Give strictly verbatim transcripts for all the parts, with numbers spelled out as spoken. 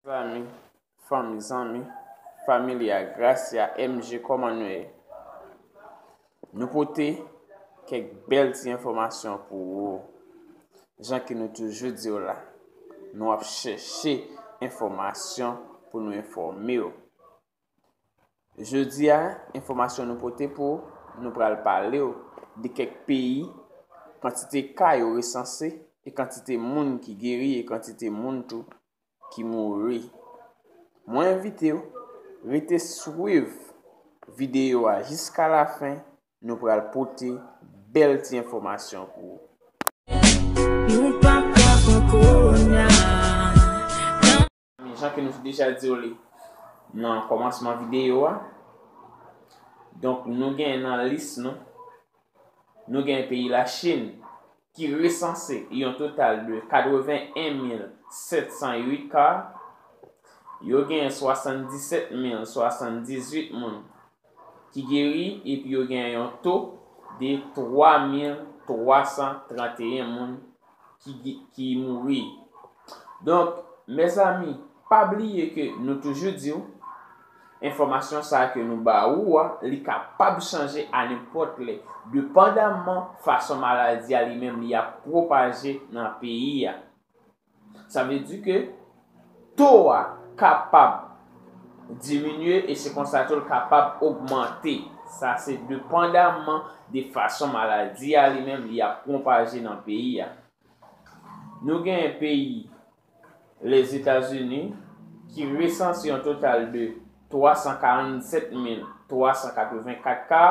Zanmi, fanmi, zanmi, familya, grasya, M J, kòman nou ye? Nou pote kèk bèl ti enfòmasyon pou ou. Jan ke nou toujou di w la, nou ap chèche enfòmasyon pou nou enfòme w. Jodi a, enfòmasyon nou pote pou ou, nou pral pale w de kèk peyi, kantite ka yo resanse, e kantite moun ki geri, e kantite moun tou ki mouri. Mwen envite w rete swiv videyo a jiska lafen, nou pral pote bèl ti enfòmasyon pou ou. Nou pa ka pran kowona. Jan ke nou deja di w li nan kòmansman videyo a, donk, nou gen nan lis nou, nou gen peyi Lachin ki resanse yon total de katreven en mil sèt san uit ka. Yo gen swasanndisèt mil swasanndizuit moun ki geri, epi yo gen yon to de twa mil twa san trannteyen moun ki, ki mouri. Donk, mezanmi, pa bliye ke nou toujou di w, enfòmasyon sa a ke nou ba ou a, li kapab chanje a nenpòt lè, depandaman fason maladi a li menm li ap pwopaje nan peyi a. Sa vle di ke to a kapab diminye e se konsa tou l kapab ogmante. Sa se depandaman de fason maladi a li menm li ap pwopaje nan peyi a. Nou gen peyi Lèzetazini ki resanse yon total de twa san karannsèt mil twa san katrevenkat ka.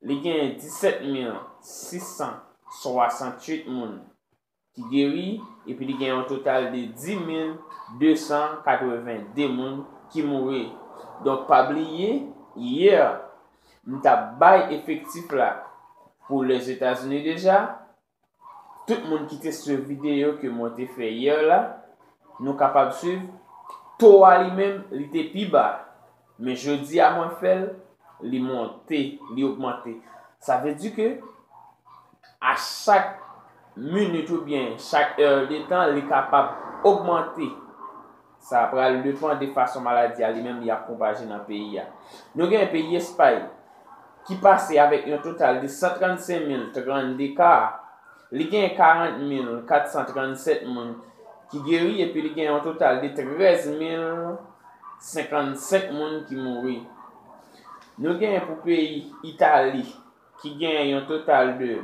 Li gen disèt mil sis san swasantuit moun ki geri, epi li gen yon total de dis mil de san katrevende moun ki mouri. Donk, pa bliye, yè, m t ap bay efektif la pou Lèzetazini deja. Tout moun ki te swiv videyo ke mwen te fè yè la, nou kapab swiv. To a li menm, li te pi ba. Men jodi a mwen fè l, li monte, li ogmante. Sa vle di ke a chak minit oubyen chak è de tan, li kapab ogmante. Sa pral depann de fason maladi a li menm li ap pwopaje nan peyi a. Nou gen peyi Espay ki pase avèk yon total de san trannsenk mil trannde ka. Li gen karant mil kat san trannsèt moun ki geri epi li gen yon total de trèz mil senkannsenk moun ki mouri. Nou gen pou peyi Itali ki gen yon total de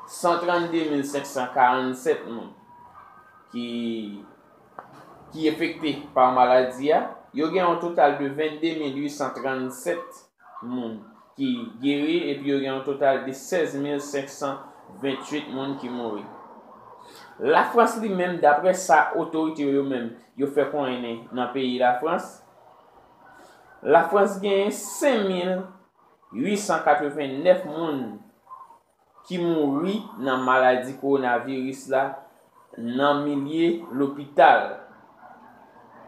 san trannde mil senk san karannsèt moun ki, ki enfekte pa maladi a. Yo gen yon total de vennde mil uit san trannsèt moun ki geri epi yo gen yon total de sèz mil senk san venntuit moun ki mouri. Lafrans li menm, daprè sa otorite yo menm yo fè konnen nan peyi Lafrans, Lafrans genyen senk mil uit san katrevennèf moun ki mouri nan maladi kowonaviris la nan milye lopital.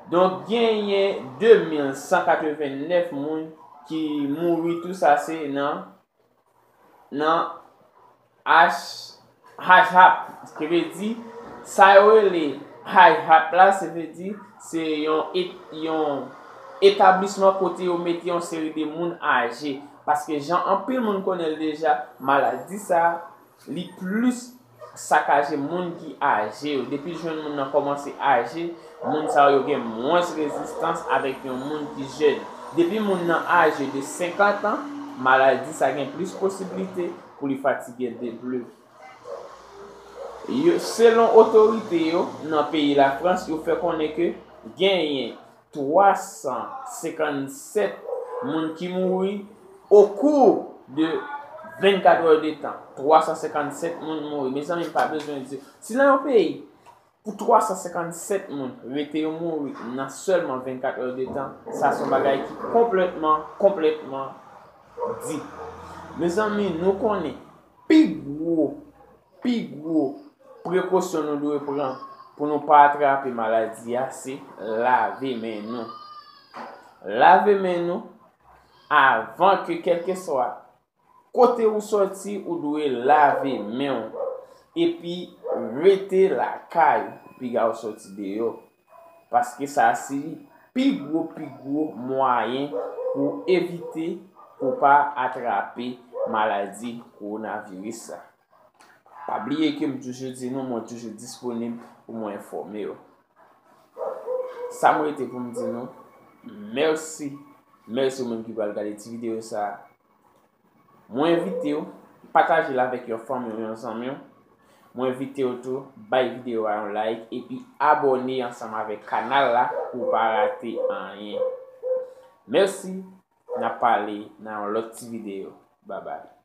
Donk, genyen de mil san katrevennèf moun ki mouri, tou sa se nan, nan H, H hap, ki vle di, sa yo rele H hap la, se vle di, se yon, yon etablisman kote yo mete yon seri de moun aje. Paske jan anpil moun konnen l deja, maladi sa, li plis sakaje moun ki aje yo. Depi jwenn moun nan kòmanse aje, moun sa yo gen mwens rezistans avèk yon moun ki jèn. Depi moun nan aje de senkant an, maladi sa gen plis posiblite pou li fatige de plis. Yo, selon otorite yo nan peyi Lafrans, yo fè konnen ke genyen twa san senkannsèt moun ki mouri okou de vennkat è de tan. Twa san senkannsèt moun mouri. Mezanmi, m pa bezwen di. Si nan yon peyi, pou twa san senkannsèt moun rete yo mouri nan sèlman vennkat è de tan, sa se yon bagay ki konplètman, konplètman di. Mezanmi, nou konnen pi gwo, pi gwo prekosyon nou dwe pran pou nou pa atrape maladi a, se lave men nou. Lave men nou avan ke kèlkeswa kote ou sòti, ou dwe lave men w epi rete lakay ou. piga w sòti deyò. Paske sa se pi gwo, pi gwo mwayen pou evite pou pa atrape maladi kowonaviris la. Pa bliye ke m toujou di nou, mwen toujou disponib pou mwen enfòme w. Sa m rete pou m di nou, mèsi. Mèsi ou menm ki pral gade ti videyo sa a. Mwen envite w pataje l avèk yon fanmi w, yon zanmi w. Mwen envite w tou bay videyo a yon like epi abòne ansanm avèk kanal la pou w pa rate anyen. Mèsi, n ap pale nan yon lòt ti videyo. Babay.